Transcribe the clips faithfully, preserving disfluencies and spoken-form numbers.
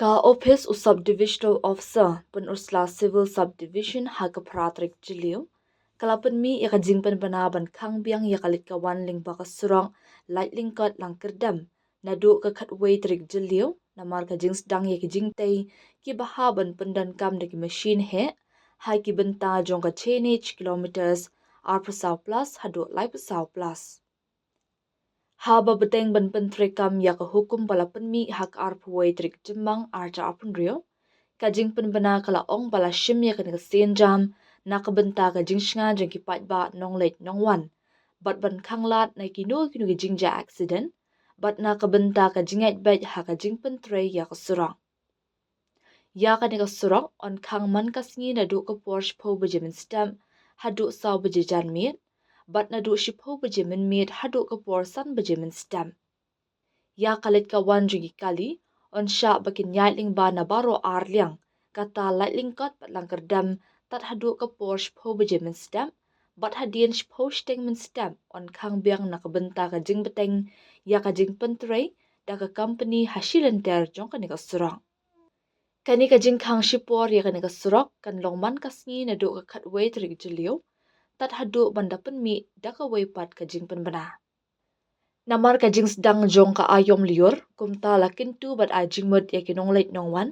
Ka Ophis u Sub Divisional Officer Pynursla Civil Subdivision ha ka phra tarik Jylliew ka la pynmih ïa ka jingpynbna ban khang biang ïa ka leit ka wan lyngba ka surok Laitlyngkot Langkyrdem naduh ka khatwei tarik Jylliew, namar ka jingsdang ïa ki jingtei kiba hap ban pyndonkam da ki mashin heh ha ki bynta jong ka chainage kilometres arphew saw plus haduh laiphew saw plus. Haba bteng ban pyntreikam ïa ka hukum ba la pynmih ha ka arphew wei tarik Jymmang arhajar arphew hynriew, ka jingpynbna ka la ong ba la shim ïa kane ka sienjam na ka bynta ka jingshngaiñ jong ki paidbah nongleit nongwan bad ban khanglad na kino kino ki jingjia aksiden bad na ka bynta ka jingïaid beit ha ka jingpyntrei ïa ka surok. Ïa kane ka surok yn khang man ka sngi naduh ka por shiphew baje mynstep haduh saw baje janmiet bad naduh shiphew baje mynmiet haduh ka por san baje mynstep. Ïa ka leit ka wan jong ki kali yn shah ba kin ïaid lyngba na baroh ar liang, kata Laitlyngkot bad Langkyrdem, tad haduh ka por shiphew baje mynstep bad hadien shiphew shiteng mynstep yn khang biang na ka bynta ka jingbteng ïa ka jingpyntrei da ka kompani ha shi lynter jong kane ka surok. Kane ka jingkhang shipor ïa kane ka surok kan long man ka sngi naduh ka khatwei tarik Jylliew tad haduh ban da pynmih da kawei pat ka jingpynbna. Namar ka jingsdang jong ka aïom lyiur, kumta la kyntu bad ai jingmut ïa ki nongleit nongwan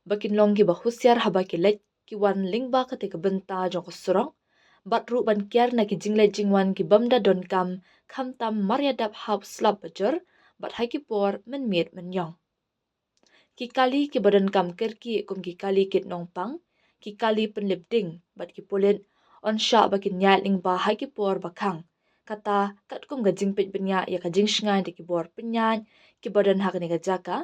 ba kin long kiba husiar haba ki leit ki wan lyngba kata ka bynta jong ka surok bad ruh ban kiar na ki jingleit jingwan ki bym da donkam, khamtam mar ïadap ha u slap bajur bad ha ki por mynmiet mynñiong. Ki kali kiba donkam kyrkieh kum ki kali kit nongpang, ki kali pynlip ding bad ki pulit yn shah ba kin ïaid lyngba ha ki por ba khang. Kata katkum ka jingpeit bniah ïa ka jingshngaiñ da ki bor pynïaid kiba don ha kane ka jaka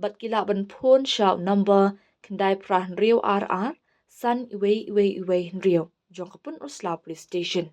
bad ki lah ban phone sha u number khyndai phra hynriew ar ar san iwei iwei iwei hynriew jong ka Pynursla Police Station.